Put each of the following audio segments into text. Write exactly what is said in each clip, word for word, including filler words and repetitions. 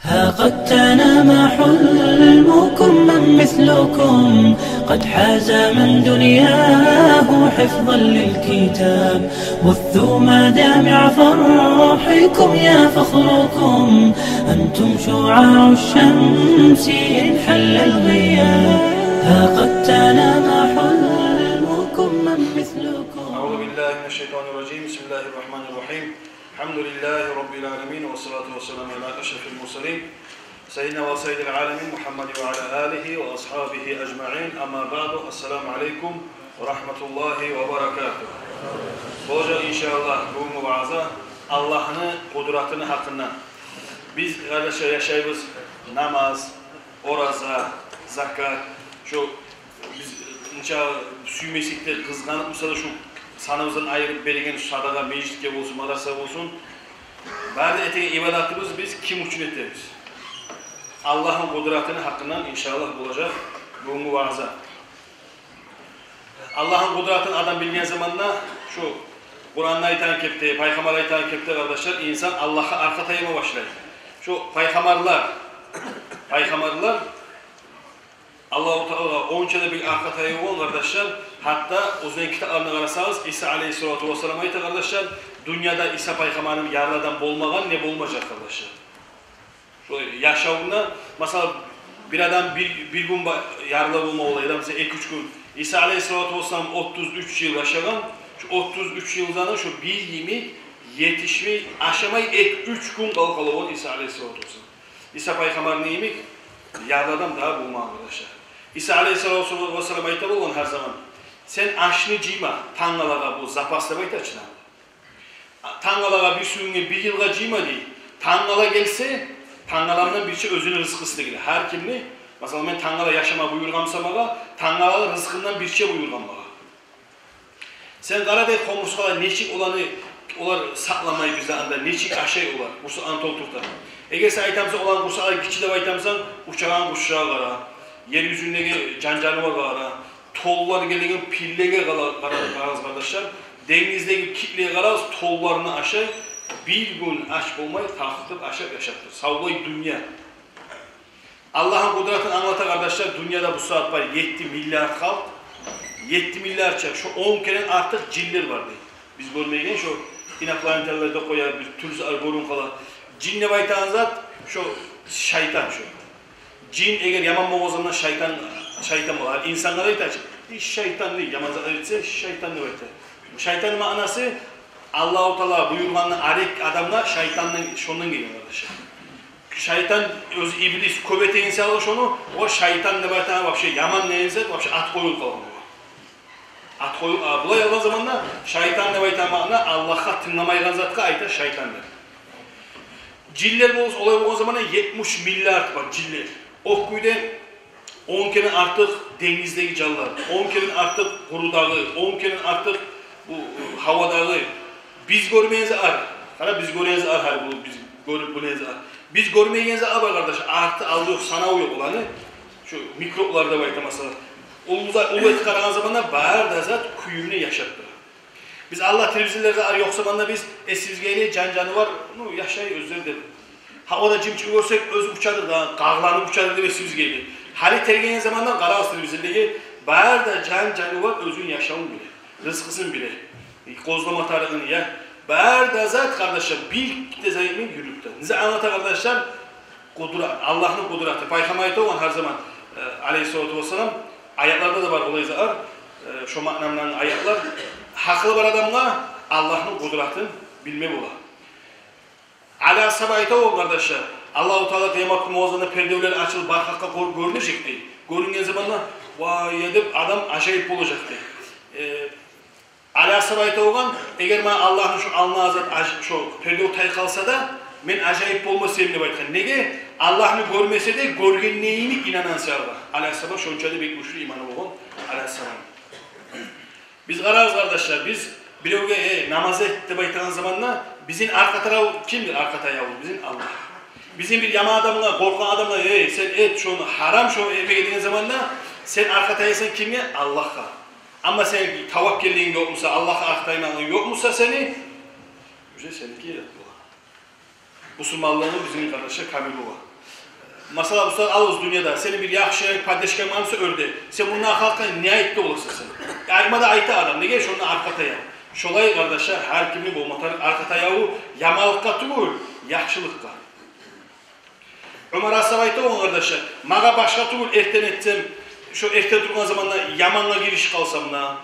ها قد تنام حلمكم من مثلكم قد حاز من دنياه حفظا للكتاب. بثوا مدامع فرحكم يا فخركم، أنتم شعاع الشمس إن حل الغياب. ها قد تنام حلمكم من مثلكم. أعوذ بالله من الشيطان الرجيم. بسم الله الرحمن الرحيم. الحمد لله رب العالمين، والصلاة والسلام على أشرف المرسلين، سيدنا وسيد العالمين محمد وعلى آله وأصحابه أجمعين. أما بعد، السلام عليكم ورحمة الله وبركاته. Болажакъ, иншааллагь, бугюнгю ваъза Аллагьны къудратыны гьакъындан. Биз, къардашлар, яшайбыз намаз, ораза, закат, шо биз нече сюймесек де, къызгъанып буса да, шу саныбыздан айырып береген садагъа, межитге болсун, мадрасагъа болсун, бары да этеген ибадатыбыз биз ким учун этебиз? Аллагьны къудратыны гьакъындан, иншааллагь, болажакъ бугюнгю ваъза. Аллагьны къудратыны адам билген заманда, шу Къуранда айтагъан кепде, пайхаммар айтагъан кепде, къардашлар, инсан Аллагьгъа аркъа таяма башлай. Шу пайхаммарлар, пайхаммарлар Аллагьу Таалагъа онча да бек аркъа таяй болгъан, къардашлар. Гьатта оьзлени китапларына къарасагъыз, Иса алейгьиссалату вассалам айта, къардашлар, дюньяда Иса пайхаммардан ярлы адам болмагъан, не болмажакъ, къардашлар. Шо яшавунда, масала, бир адам бир, бир гюн ба-, ярлы болма бола, яда буса эки-уьч гюн. Иса алейгьиссалату вассалам отуз уьч йыл яшагъан, шу отуз уьч йылдан шу бир йимик етишмей, ашамай эки-уьч гюн къала болгъан Иса алейгьиссалату вассалам. Иса пайхаммарны йимик ярлы адам дагъы болмагъан, къардашлар. Иса алейгьиссалату вассалам айта болгъан гьар заман: «Сен ашны жыйма тангалагъа, бу запас деп айта чы». Тангалагъа, бир сююнге, бир йылгъа жыйма, дей. Тангала гелсе, тангаландан бирче оьзюню рызкъысы да геле. Гьар кимни, масала, мен тангала яшама буюргъан буса магъа, тангаланы рызкъындан бирче буюргъан магъа. Сен къара, дей, къомурсгъалар нечик оланы, олар сакъламай бир затны да, нечик ашай олар, къурсакъларын толтурта. Эгер сен айтамысан, оланы къурсакълары гиччи деп айтамысан, учагъан къушгъа къара, ер юзюндеги жан-жанываргъа къара, тонлар гелеген пиллеге къара-, къара-, къарагъыз, къардашлар. Денгиздеги китлеге къарагъыз, тонларын ашай, бир гюн ач болмай, тарыкъ ашап яшап тура. Савлай дюнья. Аллагьны къудратын англата, къардашлар, дюньяда бу сагьат бар етти миллиард халкъ, етти миллиардча, шо он керен артыкъ жинлер бар, дей. Биз гёрмейген, шо инопланеталар да къоя, бир тюрлю зат гёрюнюп къала. Жин деп айтагъан зат, шо шайтан шо. Жин эгер яман болгъан заманда шайтан, шайтан бола. Инсангъа да айта чы, «Эй, шайтан», дей, яман зат этсе, «шайтан» деп айта. Шайтанны маънасы, Аллагьу Таала буюргъанны арек адамгъа шайтандан, шондан гелген, къардашлар. Шайтан, оьзю иблис кёп этеген саялы шону, о шайтан деп айтагъан, вообще яман деген зат, вообще ат къоюлуп къалгъан болгъан. Ат къоюп, а, булай алгъан заманда шайтан деп айтагъан маъна Аллагьгъа тынгламайгъан затгъа айта шайтан деп. Жинлер болса, олай болгъан заманда етмиш миллиард бар жинлер. О кюйде он керен артыкъ денгиздеги жанлар, он керен артыкъ къурудагъы, он керен артыкъ бу, э, гьавадагъы. Биз гёрмейген зат бар. Къара, биз гёреген зат бар, гьали бу биз гёрюп билеген зат бар. Биз гёрмейген зат бар, къардаш, арты-алды ёкъ, санаву ёкъ оланы. Шо микроблар деп айта, масала. Уллу зат, уллу этип къарагъан заманда бары да зат кююнде яшап тура. Биз Аллагь телевизорларда ар ёкъ заманда биз эсибизге геле, жан-жанывар, ну, яшай оьзлери деп. Гьавада жымчыкъ гёрсек, оьзю учады да, къагъыланып учады деп эсибизге геле. Гьали тергеген заманда къарагъыз телевизорларгъа, бары да жан-жанывар оьзюню яшавун биле, рызкъысын биле. Къозлама тарыгъын, я. Бары да зат, къардашлар, бир де зат этмей юрюп тура. Нечик англата, къардашлар, къудра-, Аллагьны къудраты. Пайхаммар айта болгъан гьар заман, э, алейгьиссалату вассалам, аятларда да бар олай зат, э, шо маънамдан аятлар. Гьакъылы бар адамгъа Аллагьны къудратын билме бола. Али асгьаба айта болгъан, къардашлар, Аллагьу Таала къыямат гюн болгъан заманда пердевлер ачылып, бар халкъгъа гёр-, гёрюнежек, дей. Гёрюнген заманда, вай, я деп, адам ажайып болажакъ, дей. Э, Али асгьаба айта болгъан, эгер магъа Аллагьны шо алнына зат аж-, шо пердев тай къалса да, мен ажайып болмас эдим деп айтгъан. Неге? Аллагьны гёрмесе де, гёргенин инанагъан саялы. Али асгьаба шонча да бек гючлю иманы болгъан Али асгьабаны. Биз къарагъыз, къардашлар, биз биревге, «Э, намаз эт», — деп айтагъан заманда, бизин аркъа таравубуз кимдир? Аркъа таявубуз бизин Аллагь. Бизин бир яман адамгъа, къоркъгъан адамгъа, «Эй, сен эт шону, гьарам шону этмеге», — деген заманда, сен аркъа таяйсан кимге? Аллагьгъа. Амма сени таваккеллигинг ёкъ буса, Аллагьгъа аркъа таймагъынг ёкъ буса сени, уже сеники зат бола. Бусурманлыгъы бизин, къардашлар, камил бола. Масала, устаз, алыс дюньяда сени бир яхшы поддержканг бар буса, оьрде, сен мунда ахыратгъа не айтды боласан сен? Айтма да айта адам, неге, шонда аркъа таяв. Шолай, къардашлар, гьар кимни болма тарыкъ аркъа таяву яманлыкъгъа тюгюл, яхшылыкъгъа. Умар асгьаб айта болгъан, къардашлар: «Магъа башгъа тюгюл, эртен этсем, шо эртен тургъан заманда ямангъа гиришип къалсам да,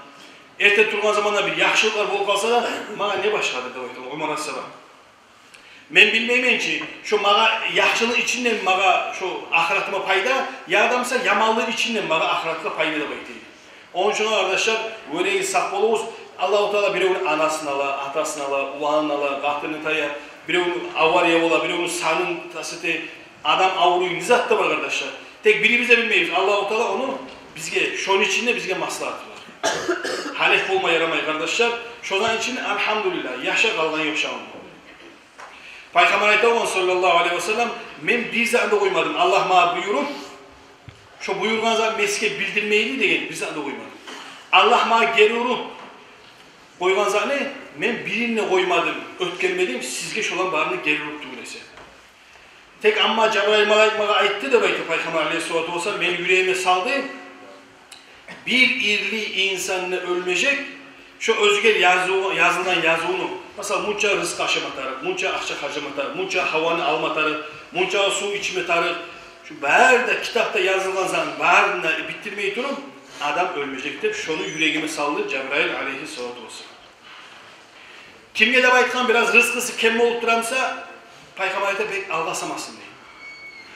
эртен тургъан заманда бир яхшылыкълар болуп къалса да, магъа не башгъадыр», — деп айта Умар асгьаб. «Мен билмеймен чи, шо магъа яхшылыкъ ичинден магъа шо ахыратыма пайда, яда буса яманлыкъ ичинден магъа ахыратгъа пайда», — деп айта. Ону учун, къардашлар, гёрегиз, сакъ болугъуз. Аллагьу Таала биревню анасын ала, атасын ала, уланын ала, къатынын тая, биревню авария бола, биревню санын тас эте, адам авруй, не зат да бар, къардашлар. Тек бирибиз де билмейбиз, Аллагьу Таала ону бизге, шону ичинде бизге маслагьаты бар. Гьалек болма ярамай, къардашлар. Шо зат ичинде, альгьамдулиллагь, яшап къалгъан ёкъ шамы. Пайхаммар айта болгъан, саллаллагьу алайгьи ва саллам: «Мен бир затны да къоймадым, Аллагь магъа буюруп, шо буюргъан зат мен сизге билдирмейли деген бир затны да къоймадым. Аллагь магъа гери уруп къойгъан затны мен бирин де къоймадым, оьтгермедим, сизге шоланы барын гери уруп тюгюл эсе. Тек амма Жабрайыл малайик магъа айтды, — деп айта Пайхаммар алайгьиссалату вассалам, — мени юрегиме салды, бир ерли инсан да оьлмежек, шо оьзюне языв-, язылгъан язывну, масала, мунча рызкъы ашама тарыкъ, мунча акъча харжлама тарыкъ, мунча гьаваны алма тарыкъ, мунча сув ичме тарыкъ, шо бары да китапда язылгъан затны барын да битдирмей туруп, адам оьлмежек», — деп, шону юрегиме салды Жабрайыл алайгьиссалату вассалам. Кимге деп айтгъан, бираз рызкъысы кем болуп тура буса, Пайхаммар айта, бек алгъасамасын дей.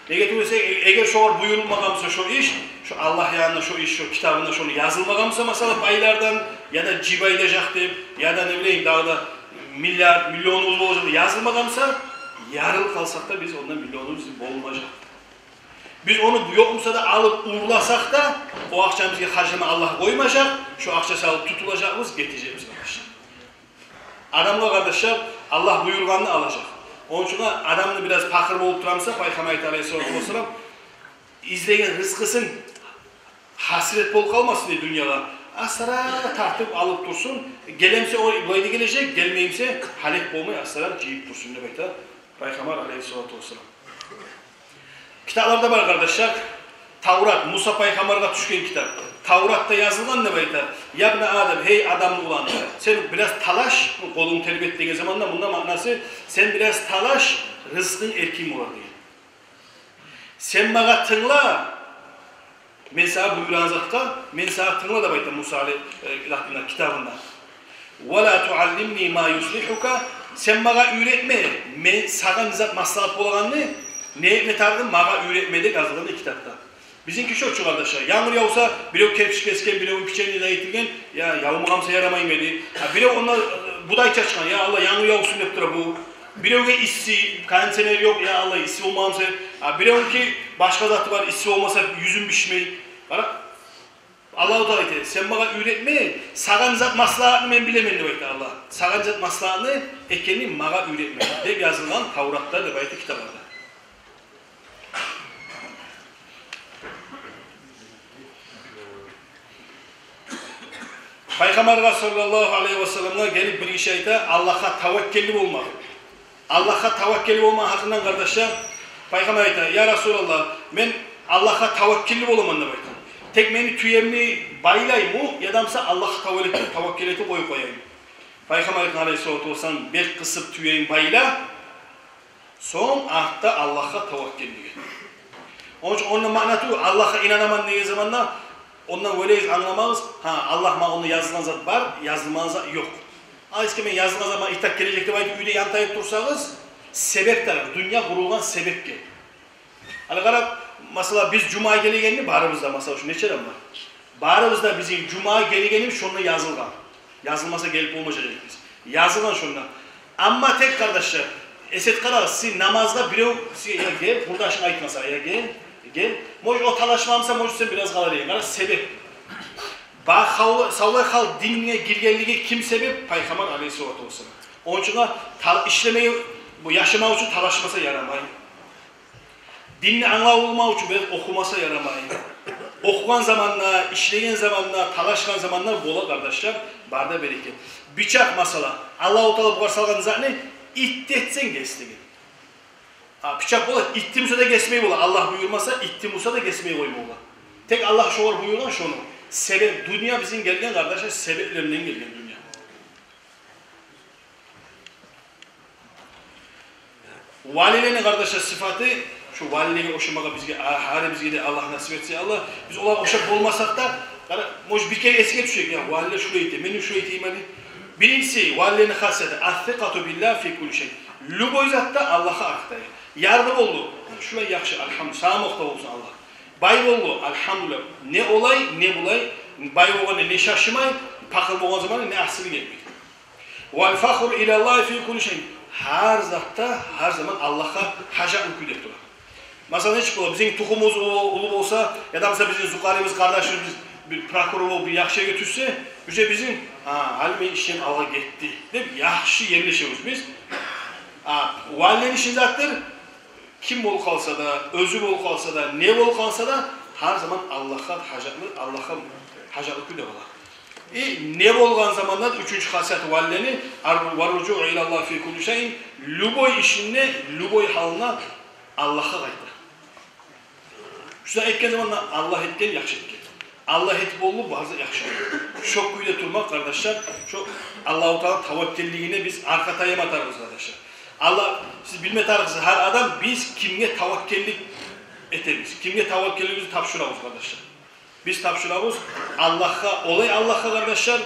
Неге тюгюл эсе, э-, эгер шогъар буюрулмагъан буса шо иш, шо Аллагь янында шо иш, шо китабында шону язылмагъан буса, масала, байлардан, яда жибайдажакъ деп, яда, не билейим, дагъы да миллиард, миллионубуз болажакъ деп язылмагъан буса, ярылып къалсакъ да, биз ондан миллионубуз болмажакъ. Биз ону ёкъ буса да алып урласакъ да, о акъчаны бизге харжлама Аллагь къоймажакъ, шо акъча салып тутулажакъбыз, гетежекбиз, къардашлар. Адамгъа, къардашлар, Аллагь буюргъанны алажакъ. Ону учун адамны бираз пакъыр болуп тура буса, Пайхаммар айта, алайгьиссалату вассалам, излеген рызкъысын гьасирет болуп къалмасын дей дюньягъа. Асырап тартып алып турсун. Геле буса, о булай да гележек, гелмей буса, гьалек болмай, асырап жыйып турсун деп айта Пайхаммар алайгьиссалату вассалам. Китапларда бар, къардашлар. Таврат, Муса пайхаммаргъа тюшген китап. Тавратда язылгъан деп айта: «Я ибна Адам, гьей адамны уланы, сен бираз талаш, къолунгну тербет», — деген заманда, мунда маънасы: «Сен бираз талаш, рызкъынг эркин болар», — деген. «Сен магъа тынгла, мен сагъа буюрагъан затгъа, мен сагъа тынгла», — деп айта Муса алай-, э, затында, китабында. «Ва ла туаллимни ма юслихука, сен магъа уьйретме, мен сагъа не зат маслагьат болагъанны, не этме тарыгъын магъа уьйретме», — деп язылгъан китапда. Бизинки шо чу, къардашлар. Янгур явса, бирев кепчик гесген, бирев печенье де этилген, я, явмагъан буса ярамаймы эди? А бирев онда, э, будай чачгъан, я Аллагь, янгур явсун деп тура бу. Биревге исси, кондиционер ёкъ, я Аллагь, исси болмагъан буса. А биревнюки башгъа заты бар, исси болмаса, юзюм бишмей. Къара, Аллагьу Таала айта: «Сен магъа уьйретме, сагъа не зат маслагьатны мен билемен», — деп айта Аллагь. «Сагъа не зат маслагьатны экенни магъа уьйретме», — деп язылгъан Тавратда, деп айта китапларда. Пайхаммаргъа, саллаллагьу алайгьи ва салламгъа, гелип бир гиши айта Аллагьгъа таваккелли болмакъ. Аллагьгъа таваккелли болмакъ гьакъындан, къардашлар, Пайхаммар айта: «Я Расулаллагь, мен Аллагьгъа таваккелли боламан, — деп айта. — Тек мени тюемни байлайму, яда буса Аллагьгъа таваккел этип, таваккел этип къоюп къояйым?» Пайхаммар айта, алайгьиссалату вассалам: «Бек къысып тюенг байла, сонг артда Аллагьгъа таваккел», — деген. Ону учун онда маъна тюгюл, Аллагьгъа инанаман деген заманда, ондан гёрегиз, англамагъыз, гьа, Аллагь магъа онда язылгъан зат бар, язылмагъан зат ёкъ. Ал эсге, мен язылгъан зат магъа итак гележек деп айтып, уьйде янтайып турсагъыз, себеп тарыкъ, дюнья къурулгъан себепге. Гьали къарап, масала, биз жума гелегенни барыбыз да, масала, шу нече адам бар? Барыбыз да бизин жума гелегенибиз шонда язылгъан. Язылмаса, гелип болмажакъ эдик биз. Язылгъан шонда. Амма тек, къардашлар, эс этип къарагъыз, сиз намазгъа бирев сизге: «Я гел», къурдашынг айтмаса, «Я гел, гел». Может, о талашмаса, может, сен бираз къалар эдинг. Къара, себеп. Ба, хавла-, савлай халкъ динге гиргенлиги ким себеп? Пайхаммар алайгьиссалату вассалам. Ону учун да тал-, ишлемеге, бу яшамакъ учун талашмаса ярамай. Динни англап болмакъ учун бираз охумаса ярамай. Охугъан заманда, ишлеген заманда, талашгъан заманда бола, къардашлар, бары да берекет. Бичакъ, масала, Аллагьу Таала бугъар салгъан затны итде этсенг де эс деген. А, пычакъ бола, итни урса да гесмей бола. Аллагь буюрмаса, итни урса да гесмей къойма бола. Тек Аллагь шогъар буюргъан шону. Себеп, дюнья бизин гелген, къардашлар, себеплерден гелген дюнья. Валилени, къардашлар, сыфаты, шо валилеге ошамагъа бизге, а, гьар бизге де Аллагь насип этсе, Аллагь, биз олагъа ошап болмасакъ да, къара, может, бир керен эсге тюшежек, я, валилер шулай эте, мен де шулай этейим гьали. Биринчиси, валилени хасияты, ас-сикъату биллагь фи кулли шай. Любой затда Аллагьгъа аркъатайыкъ. Ярлы болду, шулай яхшы, альгьамду, сагъа макътав болсун, Аллагь. Бай болду, альгьамдулиллагь. Не олай, не булай, бай болгъанда не шашмай, пакъыр болгъан заманда не асилик этмей. Валь фахру илаллагьи фи кулли шай. Гьар затда, гьар заман Аллагьгъа гьажатлы кюйде тура. Масала, нечик бола? Бизин тухумубуз уллу, уллу болса, яда, масала, бизин зукъарибиз, къардашыбыз бир прокурор болуп, бир яхшы ерге тюшсе, уже бизин, а, гьали мени ишим алгъа гетди деп, яхшы ерлешебиз биз. А, валилени иши затдыр, ким болуп къалса да, оьзю болуп къалса да, не болуп къалса да, гьар заман Аллагьгъа гьажатлы, Аллагьгъа гьажатлы кюйде бола. И не болгъан заманда да уьчюнчю хасияты валилени, ар-, варружуъу илаллагьи фи кулли шайин, любой ишинде, любой гьалында Аллагьгъа къайта. Шулай этген заманда Аллагь этген яхшы этген. Аллагь этип болду, барысы яхшы болду. Шо кюйде турмакъ, къардашлар, шо Аллагьу Таала таваккеллигине биз аркъа таяма тарыкъбыз, къардашлар. Аллагь, сиз билме тарыкъсыз, гьар адам биз кимге таваккеллик этебиз, кимге таваккеллигибизни тапшурабыз, къардашлар. Биз тапшурабыз Аллагьгъа, олай Аллагьгъа, къардашлар.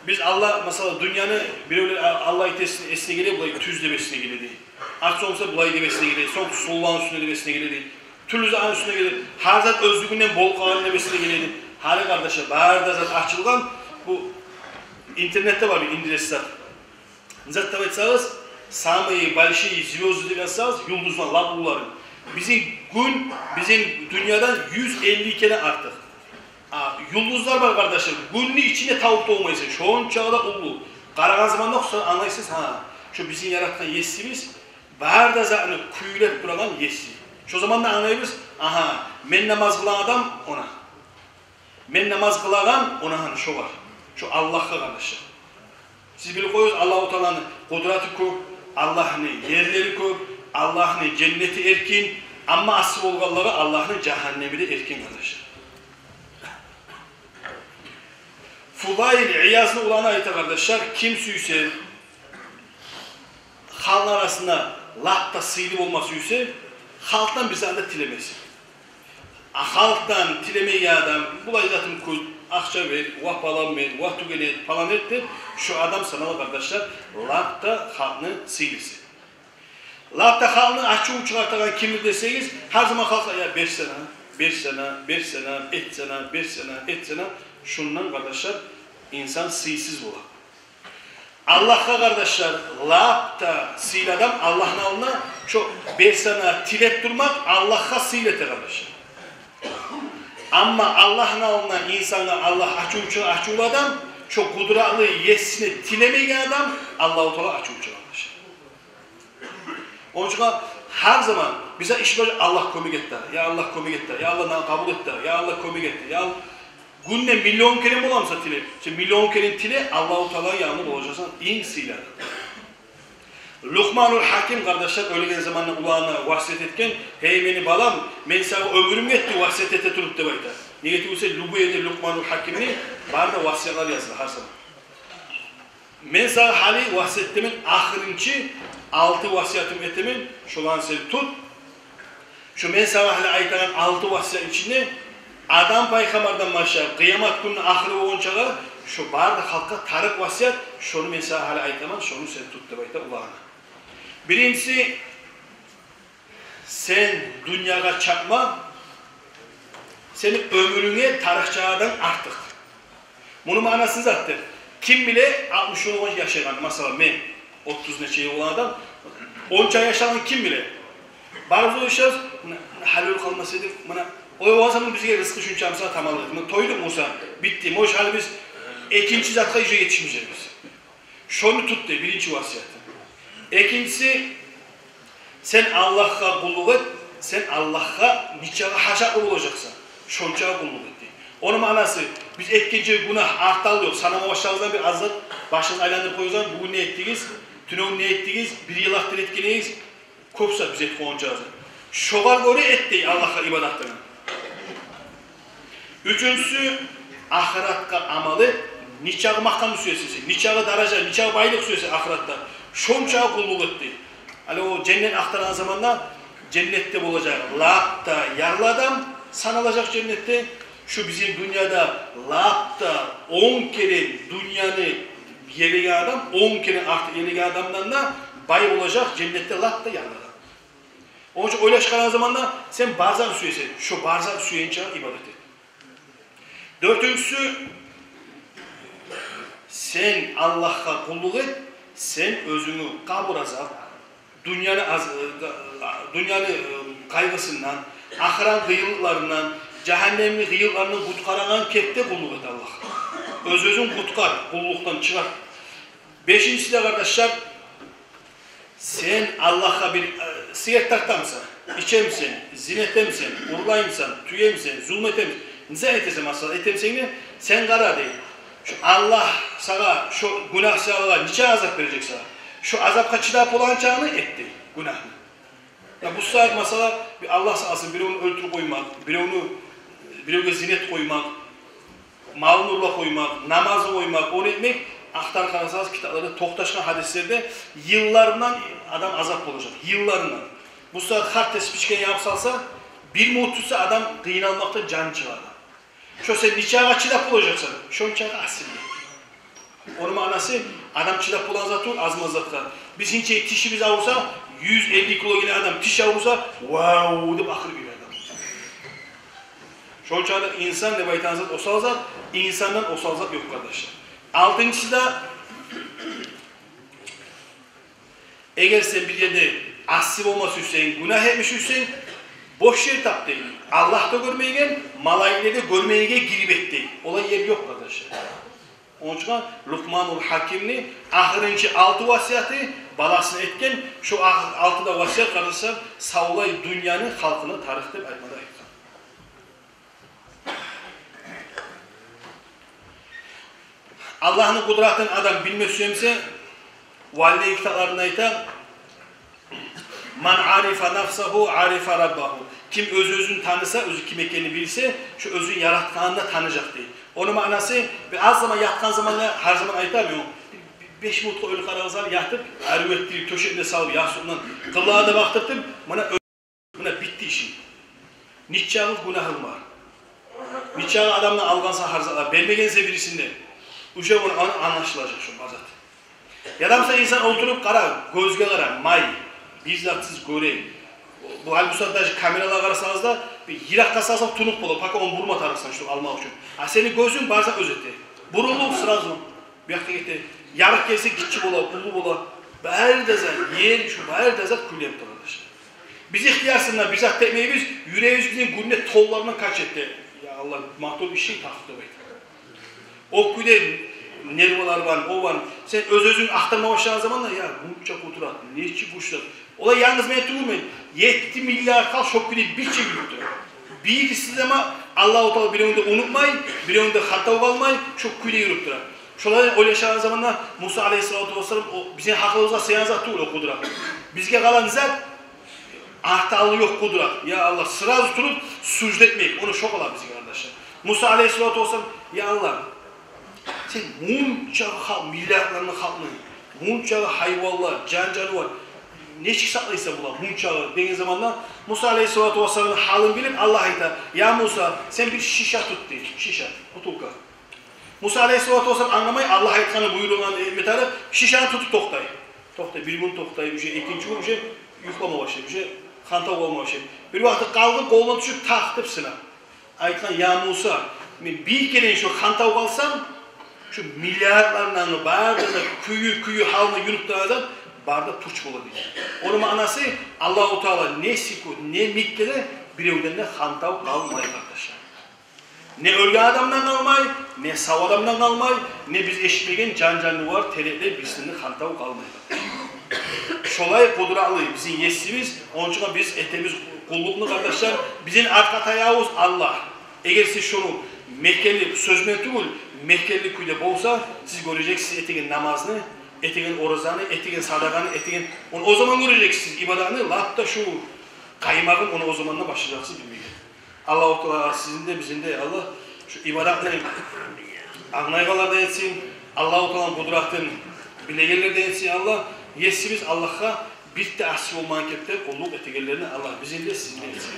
Биз Аллагь, масала, дюньяны биревлер а-, Аллагь эте эсине, эсине геле, булай тюз деп эсине геле дей. Артсонг буса булай деп эсине геле, сонг сулланы уьстюне деп эсине геле дей. Тюрлю затны уьстюне геле, гьар зат оьзлюгюнден болуп къалгъан деп эсине геле дей. Гьали, къардашлар, бары да зат ачылгъан. Бу интернетде бар бир интересный зат. Не зат деп айтсагъыз, самые большие звёзды деп язсагъыз, юлдузлар, лап уллулары. Бизин гюн, бизин дюньядан юз элли керен артыкъ. А, юлдузлар бар, къардашлар, гюнню ичинде табып болмайсан, шончакъы да уллу. Къарагъан заманда хусал англайсыз, гьа, шо бизин яратгъан Есибиз, бары да затны кюйлеп турагъан Еси. Шо заманда англайбыз, агьа, мен намаз къылагъан адам она. Мен намаз къылагъан, она гьана шогъар. Шо Аллагьгъа, къардашлар. Сиз билип къоюгъуз, Аллагьу Тааланы къудраты кёп, Аллагьны ерлери кёп, Аллагьны женнети эркин, амма аси болгъанлагъа Аллагьны жагьаннеми де эркин, къардашлар. Фудайл Иязны уланы айта, къардашлар, ким сюйсе, халкъны арасында лап да сыйлы болма сюйсе, халкъдан бир зат да тилемесин. А халкъдан тилемейген адам, булай затым кёп, акъча бер, ва палан бер, ва тюгюл эт, палан эт деп, шо адам санала, къардашлар, лап да халкъны сыйлысы. Лап да халкъны ачувун чыгъартагъан кимдир десегиз, гьар заман халкъгъа, я, берсене, берсене, берсене, этсене, берсене, этсене, шондан, къардашлар, инсан сыйсыз бола. Аллагьгъа, къардашлар, лап да сыйлы адам Аллагьны алдына шо берсене тилеп турмакъ Аллагьгъа сыйлы эте, къардашлар. Амма Аллагьны алдына инсангъа Аллагь ачуву чыгъа, ачувлу адам, шо къудратлы Есине тилемейген адам Аллагьу Таала ачуву чыгъа, къардашлар. Ону учун гьар заман бизге иш бар, Аллагь кёмек эт де, я Аллагь кёмек эт де, я Аллагь, мени къабул эт де, я Аллагь кёмек эт де, я Аллагь. Гюнде миллион керен боламыса тилеп, сен миллион керен тиле, Аллагьу Тааланы янында болажакъсан инг сыйлы адам. Лукъманул Гьаким, къардашлар, оьлген заманда уланына васият этген: «Гьей, мени балам, мен сагъа оьмюрюм етди васият эте туруп», — деп айта. Неге тюгюл эсе, любой ерде Лукъманул Гьакимни бары да васиятлар языла гьар заман. «Мен сагъа гьали васият этемен, ахырынчы алты васиятым этемен, шоланы сен тут. Шо мен сагъа гьали айтагъан алты васиятны ичинде Адам пайхаммардан башлап къыямат гюнню ахыры болгъунчагъа шо бары да халкъгъа тарыкъ васият, шону мен сагъа гьали айтаман, шону сен тут», — деп айта уланына. Биринчиси, сен дюньягъа чапма сени оьмюрюнге тарыкъчагъадан артыкъ. Муну маънасы не затдыр? Ким биле, алтмыш йыл болгъан яшайгъан, масала, мен, отуз нече йыл болгъан адам, онча яшагъан ким биле? Барыбыз ойлашабыз, муна, гьали оьлюп къалмас эдим, муна, олай болгъан сонг бизге рызкъы шунча, мисал, тамам эди. Муна, тойдукъ буса, битди. Может, гьали биз экинчи затгъа уже етишмежекбиз. Шону тут дей, биринчи васияты. Экинчиси, сен Аллагьгъа къуллукъ эт, сен Аллагьгъа нечакъы гьажатлы болажакъсан, шончакъы къуллукъ эт дей. Ону маънасы, биз этген чакъы гюнагь, артда-алда ёкъ, санама башлагъыздан бир аз зат, башыгъызны айландырып къоюгъуздан, бугюн не этдигиз, тюнегюн не этдигиз, бир йыл артда этгенигиз, Кёп зат биз этип къойгъанча зат. Шогъар гёре эт дей Аллагьгъа ибадатынгны. Уьчюнчюсю, ахыратгъа амал эт. Нечакъы макъам сюесен сен, нечакъы даража, нечакъы байлыкъ сюесен ахыратда, шончакъы къуллукъ эт дей. Гьали о женнет ахтарагъан заманда женнетде болажакъ лап да ярлы адам саналажакъ женнетде. Шу бизин дюньяда лап да он керен дюньяны елеген адам, он керен артыкъ елеген адамдан да бай болажакъ женнетде лап да ярлы адам. Ону учун ойлашып къарагъан заманда сен бар затны сюесен, шо бар затны сюегенче ибадат эт. Дёртюнчюсю, сен Аллагьгъа къуллукъ эт, сен оьзюнгню къабур азап, дюньяны аз-, э, дюньяны, э, къайгъысындан, ахырат къыйынлыкъларындан, жагьаннемни къыйынлыкъларындан къутгъарагъан кепде къуллукъ эт Аллагьгъа. Оьз-оьзюнг къутгъар, къуллукъдан чыгъар. Бешинчиси де, къардашлар, сен Аллагьгъа бир, э, сигарет тартамысан, ичемисен, зина этемисен, урлаймысан, тюемисен, зулму этемисен, не зат этесен, масала, этемисен де, сен къара дей. Шу Аллагь сагъа, шу гюнагь саялы нече азап бережек сагъа. Шу азапгъа чыдап болагъанчагъыны эт дей, гюнагьны. Я бу сагьат, масала, бир Аллагь сакъласын, биревню оьлтюрюп къоймакъ, биревню, биревге зина этип къоймакъ, малын урлап къоймакъ, намазын къоймакъ, ону этмек, ахтарып къарасагъыз китапларда токъташгъан гьадислерде, йылларындан адам азап болажакъ, йылларындан. Бу сагьат гьар тез спичканы ягъып салса, бир минут тутса, адам къыйналмакъдан жаны чыгъа. Шо сен нечакъы чыдап болажакъсан, шончакъы асил. Ону маънасы, адам чыдап болагъан зат тюгюл аз-маз затгъа. Бизинче тишибиз авруса, юз элли кило гелеген адам тиш авруса, вау деп акъырып йибере адам. Шончакъы инсан деп айтагъан зат осал зат, инсандан осал зат ёкъ, къардашлар. Алтынчысы да, эгер сен бир ерде аси болма сюйсенг, гюнагь этме сюйсенг, бош ер тап дей. Аллагь да гёрмейген, малайиклер де гёрмейген ерге гирип эт дей. Олай ер ёкъ, къардашлар. Ону учун Лукъманул Гьакимни ахырынчы алты васияты баласына этген, шо ах-, алты да васият, къардашлар, савлай дюньяны халкъына тарыкъ деп айтма да айтгъан. Аллагьны къудратын адам билме сюемсе, валилей китапларында айта: «Ман арифа нафсагьу, арифа раббагьу». Ким оьз-оьзюн таныса, оьзю ким экенин билсе, шо оьзюн яратгъанын да таныжакъ дей. Ону маънасы, бир аз заман ятгъан заманда, гьар заман айтаман, бир беш минутгъа оьлюп къарагъыз, ятып, арив этдирип, тёшегин де салып, ястыкъны къыблагъа да бакъдыртып, муна, муна битди ишинг. Нечакъы гюнагьынг бар. Нечакъы адамдан алгъансан гьар затны, бермегенсен бирисине. Уже ону ан-, англашылажакъ шо бар зат. Яда масала, инсан олтуруп къара, гёзге къара, май, бир затсыз гёре. Бу гьали бу сагьат даже камералагъа къарасагъыз да, бир йыракъгъа салсанг тунукъ бола, пока ону бурма тарыкъсан, шо алмакъ учун. А сени гёзюнг бар зат оьзю эте. Бурулуп сразу бу якъгъа гете. Ярыкъ гелсе гиччи бола, уллу бола. Бары да зат, ер, шу бары да зат кюйленип тура, къардашлар. Биз ихтиярсыз бир зат этмейбиз, юрегибиз бизин гюнде тоннлар булан кач эте. Я Аллагь, мотор ишлей тартып деп айта. О кюйде нервалар бар, о бар. Сен оьз-оьзюнг ахтарма башлагъан заманда, я, мунча къудурат, нечик гючлю зат. Олай янгыз мен тюгюлмен. Етти миллиард халкъ шо кюйде бирче юрюп тура. Бириси де ма, Аллагьу Таала биревню де унутмай, биревню де хантав къалмай, шо кюйде юрюп тура. Шолай ойлашагъан заманда Муса алейгьиссалату вассалам, о бизин гьакъылыбызгъа сыягъан зат тюгюл о къудрат. Бизге къалгъан зат, арты-алды ёкъ къудрат. Я Аллагь, сразу туруп сужда этмек, ону шо къала бизге, къардашлар. Муса алейгьиссалату вассалам: «Я Аллагь, сен мунча халкъ, миллиардлар халкъны, мунча гьайванлар, жан-жанывар, нечик сакълайсан булар, мунча?» — деген заманда, Муса алейгьиссалату вассаламны гьалын билип, Аллагь айта: «Я Муса, сен бир шиша тут», — дей, шиша, бутылка. Муса алейгьиссалату вассалам англамай, Аллагь айтгъанны, буюргъанны этме тарыкъ, шишаны тутуп токътай. Токътай, бир гюн токътай, уже экинчи гюн уже юхлама башлай, уже хантав болма башлай. Бир вакъти къалгъып, къолуна тюшюп, такъ деп сына. Айтгъан: «Я Муса, мен бир керен шо хантав къалсам, шо миллиардланы бары да кюйю-кюйю гьалны юрюп турагъан зат бары да пуч бола», — деген. Ону маънасы, Аллагьу Таала не секунд, не мигде де биревден де хантав къалмай, къардашлар. Не оьлген адамдан къалмай, не сав адамдан къалмай, не биз эшитмеген жан-жанывар, тереклер, бирисинден хантав къалмай. Шолай къудратлы бизин Есибиз, ону учун биз этебиз къуллукъну, къардашлар. Бизин аркъа таявубуз Аллагь. Эгер сиз шону мекенли, сёз булан тюгюл, мекенли кюйде болса, сиз гёрежексиз этеген намазны этеген оразаны, этеген садагъаны, этеген, ону о заман гёрежексиз, ибадатны, лап да шу къаймагъын, ону о заманда башлажакъсыз билмеге. Аллагьу Таала сизин де, бизин де, Аллагь, шу ибадатны англайгъанлардан этсин, Аллагьу Тааланы къудратын билегенлерден этсин, Аллагь. Есибиз Аллагьгъа бир де асси болмагъан кепде къуллукъ этегенлерден Аллагь бизин де, сизин де этсин.